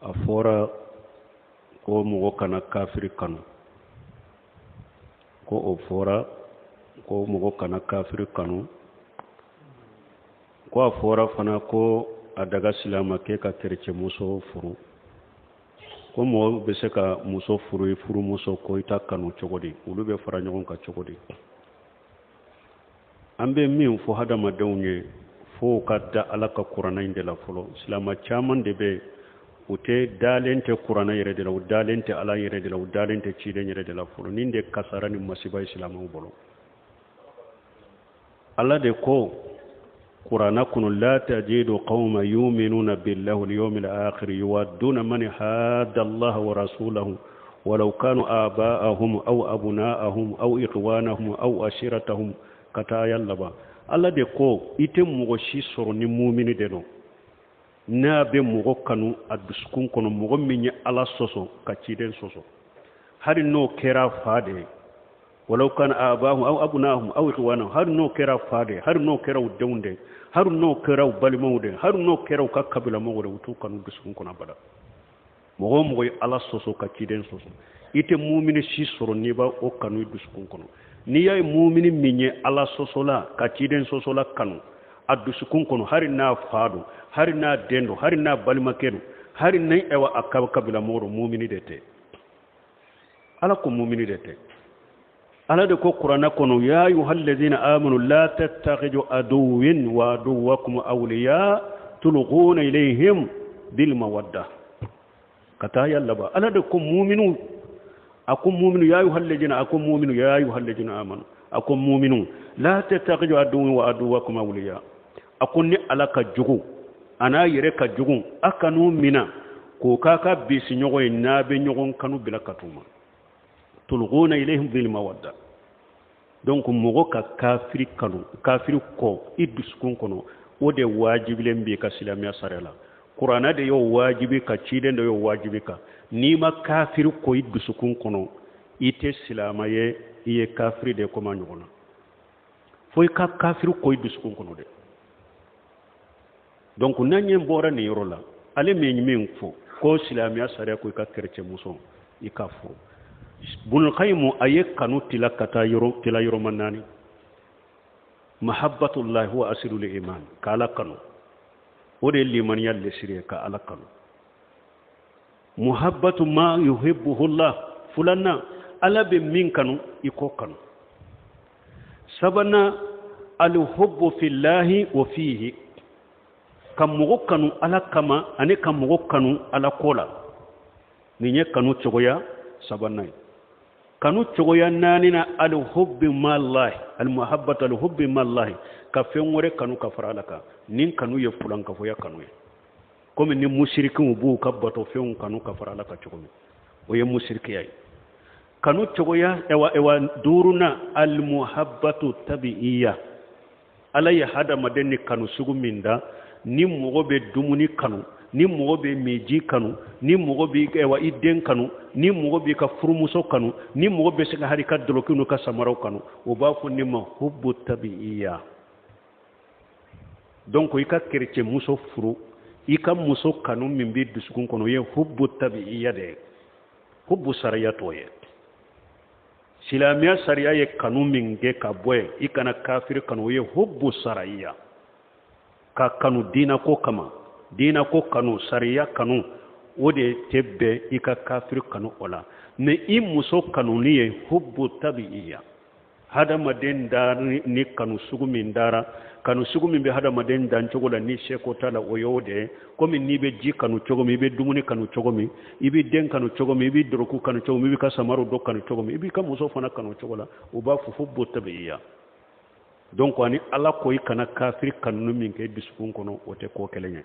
A fɔra ko mɔgɔ kana kafiri kanu, ko o fɔra ko mɔgɔ kana kafiri kanu, ko a fɔra fana ko a daga silamakɛ ka kerecɛmuso furu, ko mɔgɔ bɛ se ka muso furu i furumuso ko i t'a kanu cogo di, olu bɛ fara ɲɔgɔn kan cogo di? An bɛ min fɔ hadamadenw ye, fo ka da Ala ka kuranɛ in de la fɔlɔ. Silama caman de bɛ, u tɛ dalen tɛ kuranɛ yɛrɛ de la, u dalen tɛ Ala yɛrɛ de la, u dalen tɛ ciden yɛrɛ de la fɔlɔ. Nin de kasara ni masiba ye silamaw bolo. Ala de ko kuranɛ kɔnɔ: la tajidu qawma yuminuna billahi wal yawmil akhir yuwadduna man hadda Allah wa rasulahu walau kanu aba'ahum aw abna'ahum aw ikhwanahum aw ashiratahum, ka taa aya laban. Ala de ko i tɛ mɔgɔ si sɔrɔ ni mumini de don n'a bɛ mɔgɔ kanu a dusukun kɔnɔ, mɔgɔ min ye Ala sɔsɔ ka ciden sɔsɔ, hali n'o kɛra fa de ye, walau kana abahum aw abnahum aw ikhwanahum, hali n'o kɛra fa de ye, hali n'o kɛra u denw de ye, hali n'o kɛra u balimaw de ye, hali n'o kɛra u ka kabilamɔgɔw de ye, u t'u kanu dusukun kɔnɔ abada. Mɔgɔ o mɔgɔ ye Ala sɔsɔ ka ciden sɔsɔ, i tɛ mumini si sɔrɔ n'i b'a o kanu i dusukun kɔnɔ. N'i y'a ye mumini min ye Ala sɔsɔla ka ciden sɔsɔla kanu a dusukun kɔnɔ, hali n'a fa don, hali n'a den don, hali n'a balimakɛ don, hali ni ɛwa a kabilamɔgɔ don, mumini de tɛ. Ala ko mumini de tɛ. Ala de ko kuranɛ kɔnɔ: ya ayyuhallazina amanu la tattakhidhu aduwwin wa aduwwakum awliya tulquna ilayhim bil mawadda, ka taa ya laban. Ala de ko muminu, a ko muminu, ya ayyuhallazina, a ko muminu, ya ayyuhallazina amanu, a ko muminu, la tattakhidhu aduwwin wa aduwwakum awliya, a ko ni Ala ka jugu a n'a yɛrɛ ka jugu, a kan'u mina k'o k'a ka bisi ɲɔgɔn ye n'a bɛ ɲɔgɔn kanu bila ka t'u ma, tulquna ilayhim bil mawadda. Donc mɔgɔ ka kafiri kanu, kafiri kɔ i dusukun kɔnɔ, o de wajibilen b'i ka silamɛya sariya la. Kuranɛ de y'o wajibi ka, ciden de y'o wajibi kan. N'i ma kafiri kɔ i dusukun kɔnɔ, i tɛ silama ye, i ye kafiri de kɔma ɲɔgɔn na. Fo i ka kafiri kɔ i dusukun kɔnɔ dɛ. Donc n'an ɲɛ bɔra nin yɔrɔ la, ale min min fɔ ko silamɛya sariya ko i ka kerecɛn muso i ka furu, Bunulkayimu a ye kanu tila ka taa yɔrɔ tila yɔrɔma naani. Mahabbatullahi huwa asilul iman, ka Ala kanu, o de ye limaniya lesiri ye, ka Ala kanu. Muhabbatu ma yuhibbuhullah, filanan, Ala bɛ min kanu i k'o kanu. Sabanan, alhubbu fillahi wa fihi, ka mɔgɔ kanu Ala kama ani ka mɔgɔ kanu Ala ko la. Nin ye kanu cogoya sabanan ye. Kanu cogoya naaninan, alhubbi mallahi, almuhabbatu alhubbi mallahi, ka fɛn wɛrɛ kanu ka fara Ala kan. Nin kanu ye fulankafoya kanu ye, komi ni musirikiw b'u ka batofɛnw kanu ka fara Ala kan cogo min, o ye musirikiya ye. Kanu cogoya ewa duurunan, almuhabbatu tabi'iya, Ala ye hadamaden ni kanu sugu min da, ni mɔgɔ bɛ dumuni kanu, ni mɔgɔ bɛ miji kanu, ni mɔgɔ bɛ ewa i den kanu, ni mɔgɔ b'i ka furumuso kanu, ni mɔgɔ bɛ se ka hali ka dɔlɔki n'u ka samaraw kanu, o b'a fɔ nin ma hubbu tabi'iya. Donc i ka kerecɛn muso furu, i ka muso kanu min b'i dusukun kɔnɔ, o ye hubbu tabi'iya de ye, hubbu sariya t'o ye. Silamɛya sariya ye kanu min kɛ ka bɔ yen, i kana kafiri kanu, o ye hubbu sariya, ka kanu diinako kama, diinako kanu, sariya kanu, o de tɛ bɛn i ka kafiri kanu o la. Mais i muso kanuni ye hubbu tabi'iya, hadamaden da ni kanu sugu min dara, kanu sugu min bɛ hadamaden dan cogo la ni seko t'a la, o y'o de ye. Komi n'i bɛ ji kanu cogo min, i bɛ dumuni kanu cogo min, i bɛ den kanu cogo min, i bɛ dɔrɔku kanu cogo min, i b'i ka samaraw dɔ kanu cogo min, i b'i ka muso fana kanu cogo la, o b'a fɔ hubbu tabi'iya. Donc ani Ala ko i kana kafiri kanuni min kɛ i dusukun kɔnɔ, o tɛ ko kelen ye.